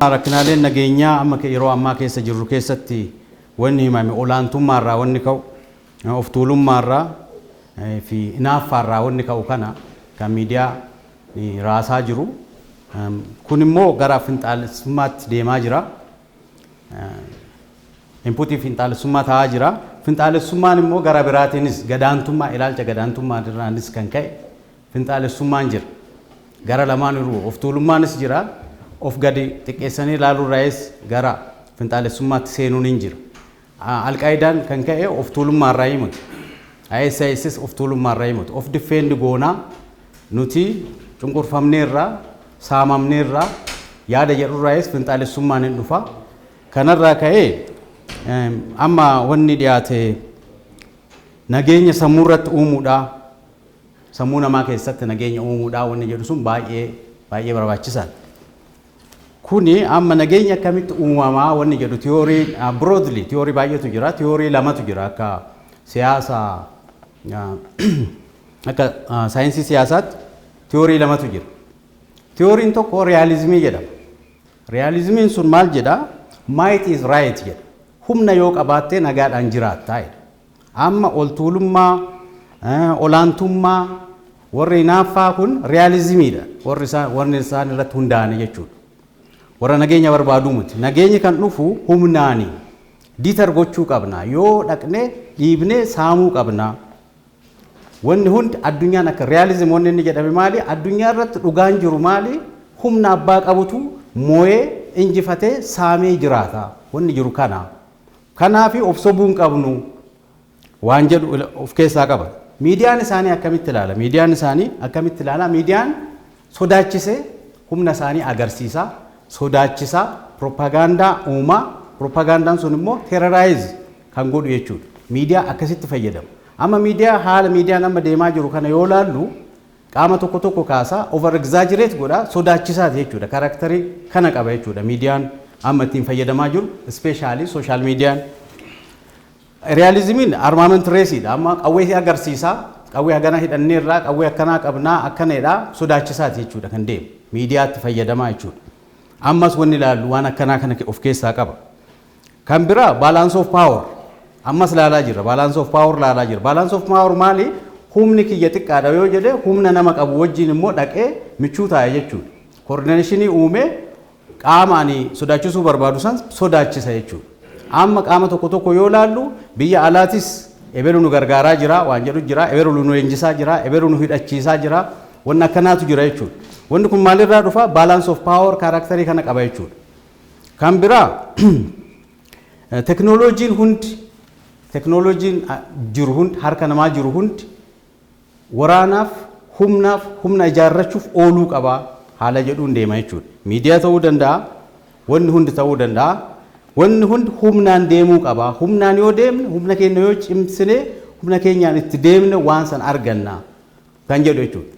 Rakkinaaleen nageenyaa amma yeroo ammaa keessa jirru keessatti wanni himame, olaantummaarraa wanni ka'u, of tuulummaarraa fi inaaffaarraa wanni ka'u kana kan miidiyaa raasaa jiru. Kun immoo gara finxaalessummaatti deemaa jira. Inputii finxaalessummaa ta'aa jira. Finxaalessummaan immoo gara biraatiinis gadaantummaa, ilaalcha gadaantummaadhaanis kan ka'e finxaalessummaan jira. Gara lamaan jiru, of tuulummaanis jira. Of gadi xiqqeessanii ilaaluurraayis gara finxaalessummaatti seenuun hin jira. Alqaayidaan kan ka'e of tuulummaarraa himatu. ISIS of tuulummaarraa himatu. Of defend goonaa, nuti cunqurfamneerraa, saamamneerraa yaada jedhurraayis finxaalessummaan hin dhufa. Kanarraa ka'ee amma wanni dhiyaate nageenya sammuu irratti uumuudha. Sammuu namaa keessatti nageenya uumuudha wanni jedhu sun baay'ee baay'ee barbaachisaadha. Kuni amma nageenya akkamitti uumamaa wanni jedhu theory, broadly theory baay'eetu jira. Theory lamatu jira akka siyaasa, akka saayinsii siyaasaatti theory lamatu jira. Theoryn tokko realismii jedhama. Realismiin sun maal jedhaa? "Might is right" jedha. Humna yoo qabaattee nagaadhaan jiraattaa jedha. Amma ol tuulummaa, olaantummaa, warri hinaaffaa kun realismiidha. Warri isaan irratti hundaa'an jechuudha. Warra nageenya barbaaduu miti. Nageenyi kan dhufu humnaani. Deter gochuu qabna. Yoo dhaqnee dhiibnee saamuu qabna. Wanni hundi addunyaan akka realism wanni inni jedhame maali? Addunyaa irratti dhugaan jiru maali? Humna abbaa qabutu moo'ee, injifatee, saamee jiraata. Wanni jiru kana. Kanaafi of sobuu hin qabnu waan jedhu of keessaa qaba. Miidiyaan isaanii akkamitti ilaala? Miidiyaan isaanii akkamitti ilaala? Miidiyaan sodaachisee humna isaanii agarsiisa, sodaachisaa, propagaandaa uumaa, propagaandaan sun immoo terrorize kan godhu jechuudha. Miidiyaa akkasitti fayyadamu. Amma miidiyaa, haala miidiyaan amma deemaa jiru kana yoo laallu, qaama tokko tokko kaasaa over exaggerate godha, sodaachisaati jechuudha. Characterii kana qaba jechuudha miidiyaan amma ittiin fayyadamaa jiru, especially social mediaan. Realismiin armament raceiidha. Amma qawwee agarsiisaa, qawwee hagana hidhanneerraa, qawwee akkanaa qabnaa, akkanadha, sodaachisaati jechuudha kan deemu. Miidiyaatti fayyadamaa jechuudha. Ammas wanni ilaallu waan akkanaa kana of keessaa qaba. Kan biraa balance of power ammas ilaalaa jirra. Balance of power ilaalaa jirra. Balance of power maali? Humni kiyya xiqqaadha yoo jedhe, humna nama qabu wajjin immoo dhaqee michuu taa'e jechuudha. Coordinationii uumee qaama ani sodaachisuu barbaadu san sodaachisa jechuudha. Amma qaama tokko tokko yoo laallu, biyya alaatis ebelu nu gargaaraa jira waan jedhu jira, ebelu nu leenjisaa jira, ebelu nu hidhachiisaa jira, wanni akkanaatu jira jechuudha. Wanni kun maalirraa dhufa? Balance of power characterii kana qaba jechuudha. Kan biraa teknooloojiin hundi, teknooloojiin jiru hundi, harka namaa jiru hundi waraanaaf, humnaaf, humna ijaarrachuuf ooluu qaba haala jedhuun deema jechuudha. Miidiyaa ta'uu danda'a, wanni hundi ta'uu danda'a. Wanni hundi humnaan deemuu qaba. Humnaan yoo deemne, humna keenya yoo cimsine, humna keenyaan itti deemne, waan san arganna kan jedhu jechuudha.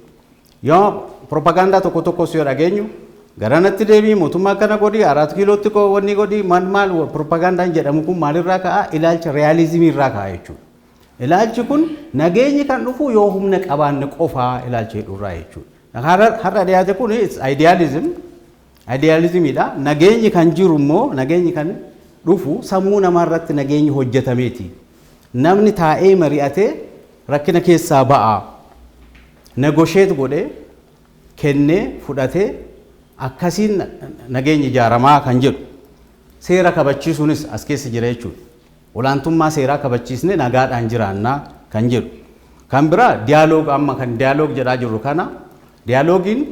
Yoo propagaandaa tokko tokkos yoo dhageenyu, garanatti deebii mootummaa akkana godhi, Araat Kiilootti wanni godhi, maal maal propagaandaan jedhamu kun maalirraa ka'a? Ilaalcha realismii irraa ka'a jechuudha. Ilaalchi kun nageenyi kan dhufu yoo humna qabaanne qofaa ilaalcha jedhurraa jechuudha. Har'a dhiyaate kun idealism, idealismiidha. Nageenyi kan jiru immoo, nageenyi kan dhufu sammuu namaa irratti nageenyi hojjetameeti. Namni taa'ee mari'atee rakkina keessaa ba'a. Negotiate godhee, kennee fudhatee, akkasiin nageenyi ijaaramaa kan jedhu. Seera kabachiisuunis as keessa jira jechuudha. Olaantummaa seeraa kabachiisne nagaadhaan jiraannaa kan jedhu. Kan biraa dialogue, amma kan dialogue jedhaa jirru kana, dialogueiin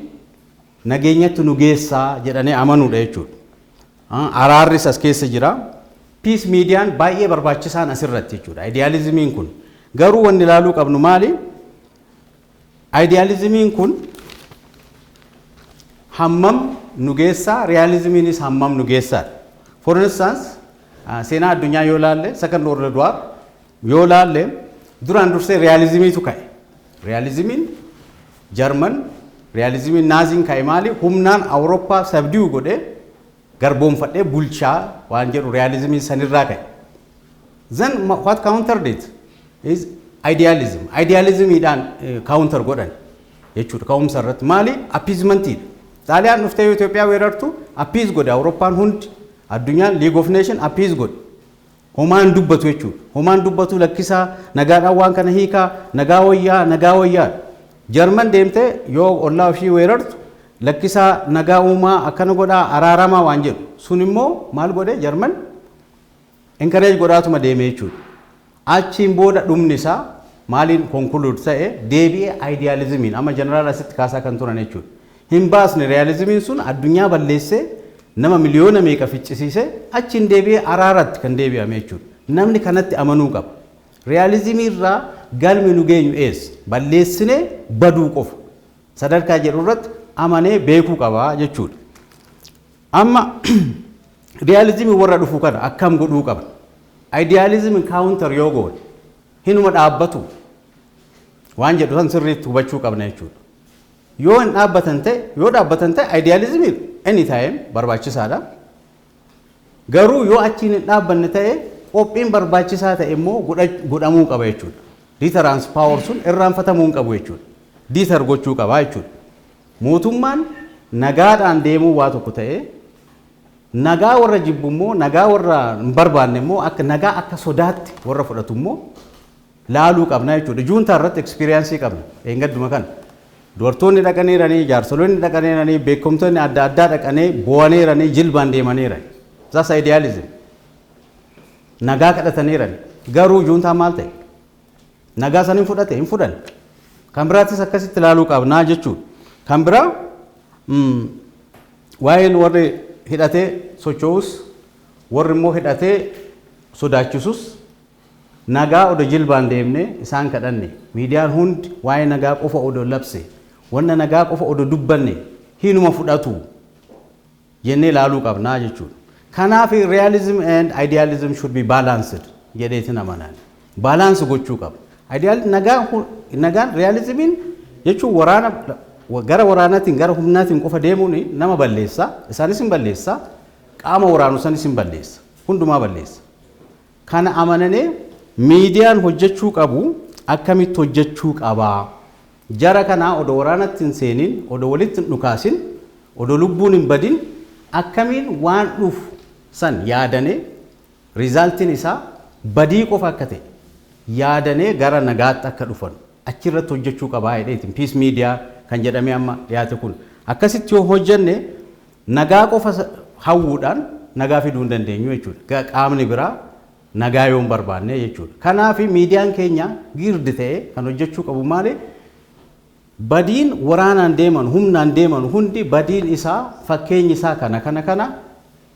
nageenyatti nu geessaa jedhanii amanuudha jechuudha. Araarris as keessa jira. Peace miidiyaan baay'ee barbaachisaan asirratti jechuudha. Idealismiin kun. Garuu wanni ilaaluu qabnu maali? Idealismiin kun hammam nu geessaa, realismiinis hammam nu geessaadha. For instance, seenaa addunyaa yoo laalle, Second World War yoo laalle, duraan dursee realismiitu ka'e. Realismiin Jarman, realismiin Naaziin ka'e maali? Humnaan Awurooppaa subdue godhee, garboomfadhee bulchaa waan jedhu realismiin sanirraa ka'e. Then what countered it is idealism. Idealismiidhaan counter godhan jechuudha. Ka'umsa irratti maali? Appeasementiidha. Xaaliyaan dhuftee yoo Itoophiyaa weerartu Appease godhe Awurooppaan hundi, addunyaan, League of Nation appease godhe. Homaan dubbatu jechuudha. Homaan dubbatu, lakkisaa, nagaadhaan waan kana hiikaa, nagaa wayyaa, nagaa wayyaa. Jarman deemtee yoo ollaa ishii weerartu, lakkisaa, nagaa uumaa, akkana godhaa, araaramaa waan jedhu. Sun immoo maal godhe? Jarman encourage godhaatuma deeme jechuudha. Achiin booda dhumni isaa maaliin conclude ta'e? Deebi'ee idealismiin amma jeneraal asitti kaasaa kan turan jechuudha. Hin baasne. Realismiin sun addunyaa balleessee, nama miliyoona meeqa ficcisiise. Achiin deebi'ee araaratti kan deebi'ame jechuudha. Namni kanatti amanuu qaba. Realismii irraa galmi nu geenyu eessa? Balleessinee baduu qofa. Sadarkaa jedhu irratti amanee beekuu qaba jechuudha. Amma realismii warra dhufu kana akkam godhuu qaba? Idealismiin counter yoo goone hinuma dhaabbatu waan jedhu san sirriitti hubachuu qabna jechuudha. Yoo hin dhaabbatan ta'e, yoo dhaabbatan ta'e, idealismiin anytime barbaachisaadha. Garuu yoo achiin hin dhaabbanne ta'e, qophiin barbaachisaa ta'e immoo godhamuu qaba jechuudha. Deterrence power sun irraanfatamuu hin qabu jechuudha. Deter gochuu qaba jechuudha. Mootummaan nagaadhaan deemuu waa tokko ta'e, nagaa warra jibbu immoo, nagaa warra hin barbaanne immoo, akka nagaa akka sodaatti warra fudhatu immoo laaluu qabna jechuudha. Juuntaa irratti experience qabna. Eengadduma kana. Dubartoonni dhaqaniiranii, jaarsoloonni dhaqaniiranii, beekumtoonni adda addaa dhaqanii bo'aniiranii, jilbaan deemaniiranii. That's idealism. Nagaa kadhataniirani. Garuu juuntaa maal ta'e? Nagaa san hin fudhate? Hin fudhanne. Kan biraattis akkasitti ilaaluu qabnaa jechuudha. Kan biraa waa'een warri hidhatee socho'us, warri immoo hidhatee sodaachisus, nagaa odo jilbaan deemne isaan kadhanne, miidiyaan hundi waa'ee nagaa qofa odo labse, wanna nagaa qofa odo dubbanne, hinuma fudhatu jennee ilaaluu qabnaa jechuudha. Kanaaf realism and idealism should be balanced jedheetin amanaan. Balance gochuu qaba. Ideal nagaan, nagaan realismiin jechuun waraana gara waraanaatiin, gara humnaatiin qofa deemuun nama balleessa, isaanis hin balleessa, qaama waraanu sanis hin balleessa, hundumaa balleessa. Kana amananee miidiyaan hojjechuu qabu akkamitti hojjechuu qabaa? Jara kanaa odoo waraanatti hin seenin, odoo walitti hin dhukaasin, odoo lubbuun hin badin, akkamiin waan dhufu san yaadanee, resultiin isaa badii qofa akka ta'e yaadanee gara nagaatti akka dhufan achirratti hojjechuu qabaa jedheetiin peace media kan jedhamee amma dhiyaate kun akkasitti yoo hojjenne, nagaa qofa hawwuudhaan nagaa fiduu hin dandeenyu jechuudha. Qaamni biraa nagaa yoo hin barbaanne jechuudha. Kanaaf miidiyaan keenya girdi ta'e kan hojjechuu qabu maali? Badiin waraanaan deeman, humnaan deeman hundi, badiin isaa, fakkeenyi isaa kana kana kana,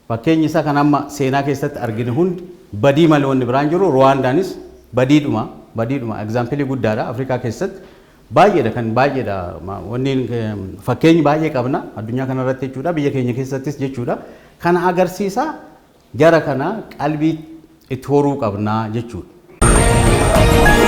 fakkeenyi isaa kan amma seenaa keessatti argine hundi badii malee wanni biraan jiru. Ruwaandaanis badiidhuma, badiidhuma example guddaadha. Afrikaa keessatti baay'eedha, kan baay'eedha. Wanni fakkeenyi baay'ee qabna addunyaa kanarratti jechuudha, biyya keenya keessattis jechuudha. Kana agarsiisa, jara kana qalbii itti horuu qabnaa jechuudha.